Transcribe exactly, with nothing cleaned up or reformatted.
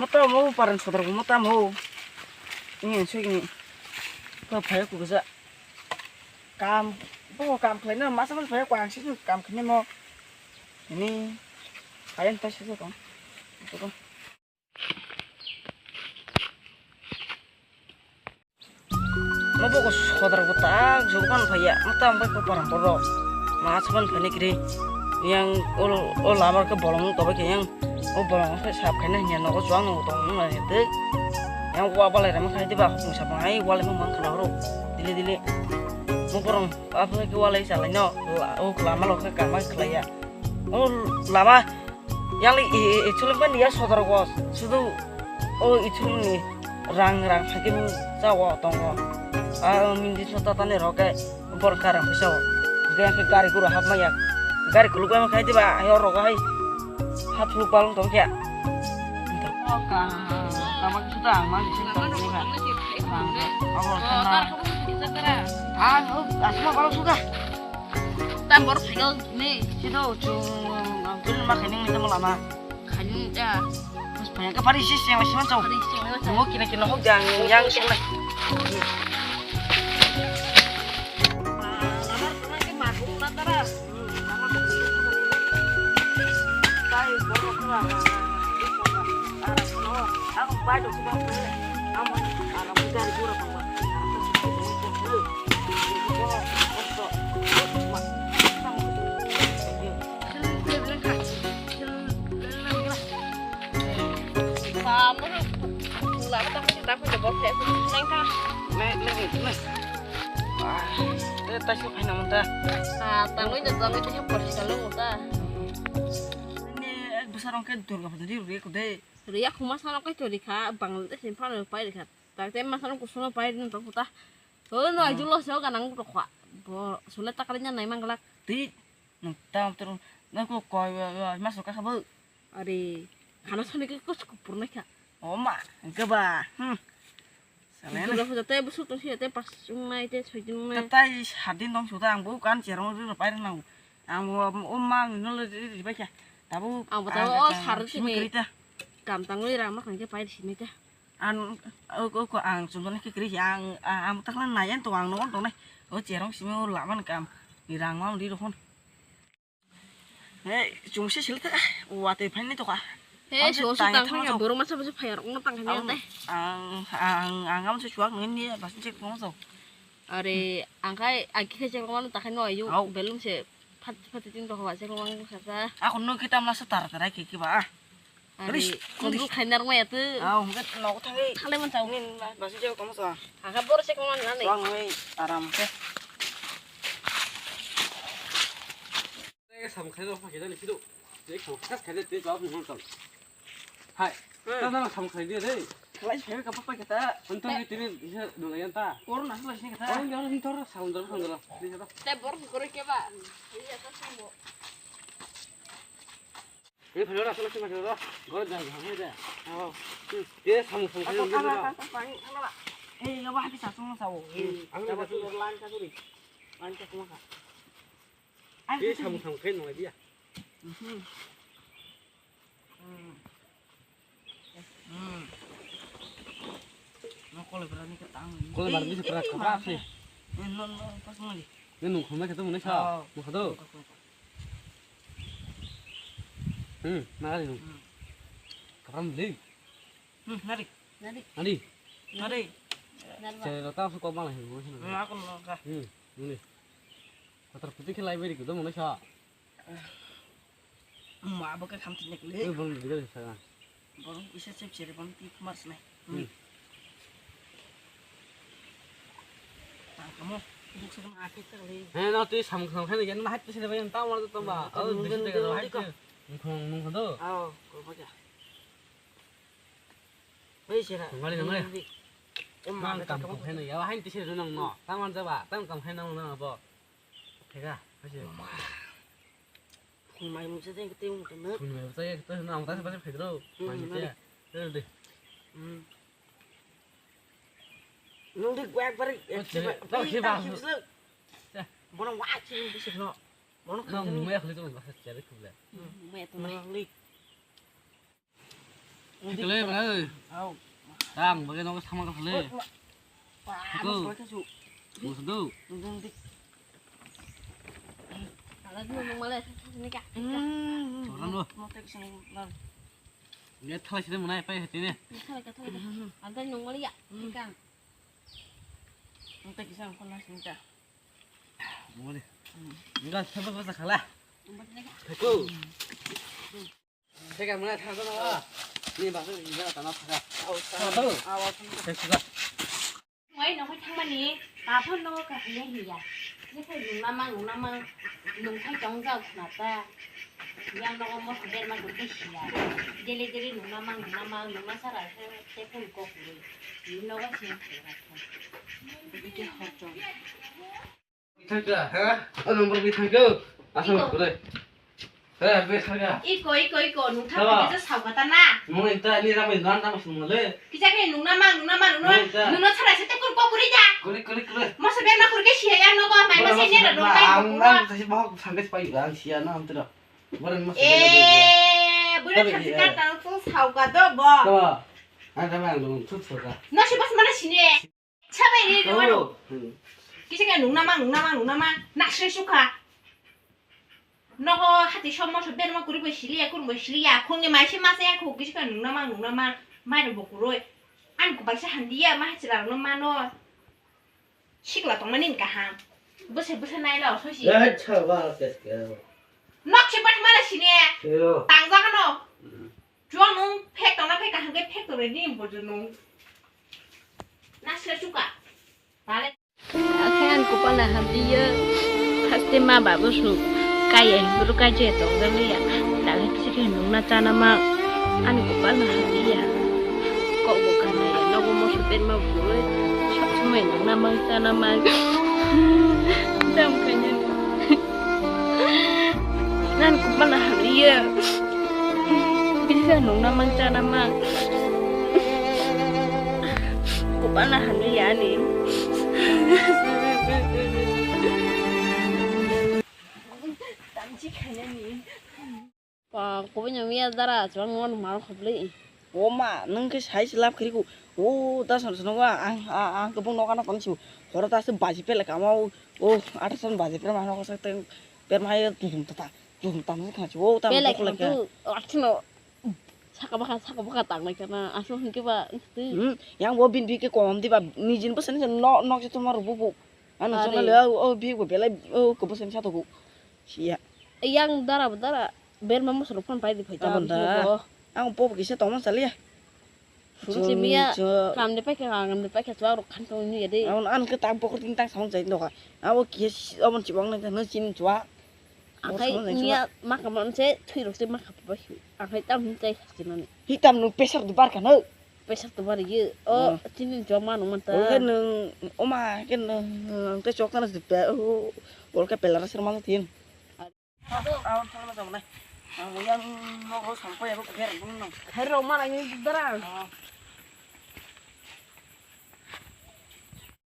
Mata mo paran sodar mo tamo. Ini sui ini. To phai ku bisa. Kam, bo kam khlai na masa masa phai ku ang sih kam khlai mo. Ini kalian tas itu kan. Itu kan. Mo bo sodar bo tak jogo pan phaiya, mo tam bai ko param borok. Ma saban phani kiri. Yang ol, ol amar ke bolong to bai ke yang. O bolong ke sap khaina hinya nogo juang no tong nang na hete. Yang wa balai ram khai de ba hung sa bai wa le mo mang khna ro. Dile dile. Mo borong apa ke wa lai sa lai no. O lama lo ke kama khlaiya. O lama yang le i, i, i chulung ban ya sodar go. Sudu o i chulung ni rang rang phai ke cha wa tongo. A mindi so ta ta ne ro ke. Bor karang pisa o. Hingke hingke gari gura hapma ya. Gari kuluk bai ma khai diba, ayo rogo hai. Hat huluk palung tong kya. Oka, tama kisu ta ang mang kisu ta ni ba. Abo sana. Ah, oh, asma balok suka. Tam bor phayo ni. Sido chung, ang pil ma khening ni tamo lama. Khaning ja. Mas phayak ka pari sis yang mas man chau. Pari sis yang mas chau. Mo kina kina hok jang yang sung na. Tangwi da tangwi tei porsi kalo ta. Bwsarok khe Durga Puja di rwi kudai. Riya khuma sano kai to rikha Bangladesh ni phano pai rikha. Takte masano kusuno pai rin to puta. Ho no aju lo so ganang to khwa. Bo sule takari nya nai manglak. Ti nung tam tru nang ko koi maso ka khabu. Are khana sani ke kus kupur nai kha. O ma, ke ba. Hmm. Sale. Dura hu jate busu to si jate pas ung nai te soi jung nai. Tai hadin dong suda ang bu kan cherong ri pai nang. Ang bu o ma no le ri ri bai kha. Tabu ang bu tabu o sar ti ni. Kam tangwi rang ma khang ke pai si nai ta. Ang o ko ang chumani ke kri ang ang takna nayan to ang no to nai. O cherong simi o laman kam. Ni rang ma ri ro hon. He, chungsi sil ta, watwi phaini to kha. He, so so tang thang ya, borok masa masa phayar ongno tang kha. Ang ang ang am se chuak nini bas se kong so. Are, ang khai agi khai se kong ta khai no ayu, belum se phat phat tin to kha se kong kha ta. Ako no kita masa tar tar ki ki ba. Are, konduk khai nar ma ya tu. Au, ngat no thang. Thale man chau. Nin bas se kong so. Ang kha bor se kong na ni. Ang aram ke. Samung khaina rok phai khe jani sido. Je kham khas khaina te jawab nang tong. Hai. Hmm. Ta na samung khaina de. Lai phai ka pa pa kata. Untung ni tini bisa dong yan ta. Kor na lai sini kata. Orang jangan ntor samung dor samung dor. Ni kata. Te bor kore ke ba. Iya ta samung. Ni phai ra sala sima kata. Gor jai jai de. Oh. Ye samung samung khaina de. Apa apa apa. Eh, ya wah kita samung sawo. Ang na samung lan ka suri. Lan ka semua. Ai, samung samung khe nung dia. Hmm. Hmm. No kole berani ke tang. Kole berani ke tang, kapa sih? No, no, pas mo ni. Ni nung khum na khe to mone sa. Mo khado. Hmm, na ni nung. Kapram beli. Hmm, nari. Nari. Nari. Nari. Chere lo ta su kok bang la hin mo hin. Hmm, aku lo ka. Hmm, ini. Kotor putih ke library kudo mo sa. Ma bo ke kham tin le. Oi bang bidal sa. Bang isa sep chere bang ti kumar snai. Hmm. Tang kamo. Buk sa ma ke ta le. He no ti sam sam khan yan ma hat se ba yan ta ma to ma. Oh, disi te ka hai. Nung nung do. Oh, ko ba ja. Oi, sera. Ngali, ngali. Mang kam kam hai na ya, hai ti sera nang no. Tang man jaba, tang kam hai nang nang abo. Thega, hai sera. Mai mung se teng teng teng. Mai mung se teng teng nang ta se ba se phedro. Mai mung se. Deh. Hmm. Nung dik gua ekbar. Bono wa chi nung di sik no. Bono nang mai khali to ba se chere khule. Hmm, mai to nang lik. Kale bana. Au. Tang bage nogo sama ka thale. Oi, ma. Ko. Anu soi kasu. Musudu. Nung di. Ala nung male sini ka. Hmm. Soran lo. Mau tek sini, Bang. Ini thalai sini mana apa ya ini? Thalai ka, thalai ka. Antai nung male ya. Hmm. Kan. Nung tek sini, kon sini ka. Mole. Hmm. Enggak, coba kau sakala. Nung male ka. Ko. Tega muna thang na. Ni ba ni na ta na thang. Au ta. Au ta. Tega. Wai no thang mani, ta phone no ka hiya hiya. Ni khai nung na mang, nung na mang, nung khai tong jao khna ta. Yang no mo khe ma gurke hiya. Dele dele nung na mang, nung na mang, nung na sara se te phone ko kuru. Ni no ga sing khe ra. Ni ke hot jong. Thangka, ha? O number bi thangka. Asa kore. He, be thangka. Iko, iko, iko, nung thangka. Tama. Bisa saukata na. Nung ita ni ramai nan nama sung le. Kisa ke nung nama, nung nama, nung nama. Nung ita. Nung no chara se te kur ko kuri ja. Kuri, kuri, kuri. Masa be na kur ke sia ya no ko mai masa ne ro dong tai ko kuro. Ang nang tasi bahok thangka pai ang sia na am tira. Boran masa. Eh, bura thangka ta tu sauka do bo. Tama. Ang tama ang nung thut sauka. No si bas mana sini. Chabai ri ri wano. Oh. Hmm. Kisa khe nung nama, nung nama, nung nama, nasre sukha. Nogo hati som moso berma kuri bo siliya, kuri bo siliya, khungni mai se masa ya khu kisa khe nung nama, nung nama, mai rok bo kuroi. Ani kubai se handiya, ma hachira rok no mano. Sikla tongmani ni kaham. Bwse bwse naila ososi. Ya, chawa, kes ke. Nok se bat mala sini. Sio. Tang jaga no. Hmm. Chuang nung phek tongna phek kaham khe phek tongnai ni bojo nung. Nasle chuka. Tale. Akhe an kupala hamdi ye. Haste ma babu su. Kaya hiburu kaje tong dali ya. Tale chiri nung na chana ma. An kupala hamdi ya. Kok bo kana ya. Nogo mo su pen ma buru. Sok sumai nung na ma chana ma. Dam kanya. Nan kupana hamliya. Bisa nung namang cha namang. Kupana hamliya ani. Tamchi khainani. Pa, kubui no miya dara, chwng no mar khobli. O ma, nwng khe sai se lab khiriku. O, da san san wa, ang, ang, ang kubung noka noka nsi. Horo ta se baji pele kama o, o, ata san baji pele ma noka sa teng, per ma ya tuhum tata, tuhum tam se khansi. O, ta pele bokole khe. Tu, athino, saka baka, saka baka tang lai kana, aso hingke ba, tu. Hmm, yang bo bin bi ke kom di ba, nijin bo sani no, nok se tumar bubu. Ano sana le, o, bi bo belai, o, kubu sani sa to ku. Siya. Yang dara, dara. Berma moso rok phano pai di phai ta. Abon da. Ang popo kisa tongma chaliya. Suru si miya kam de paikha, kam de paikha chuwa rok khan tong ni de. Abon an ke tang pokor ting tang samung chai doka. Abo kisa abon chibang nang no chin chuwa. Akai miya makam se thui rok se makam pai. Akai tam hin chai khasi mani. Hitam no pressure du bar kano. Pressure to bar ye. O chini chuwa manu manta. O ke nung oma ke nung te chok tana sipe. O ke pelara serma tin. Ado, awan thangna jabo nai. Ang yang nokro sampai aku ger bung nang. Hero mana ini darang. Ah.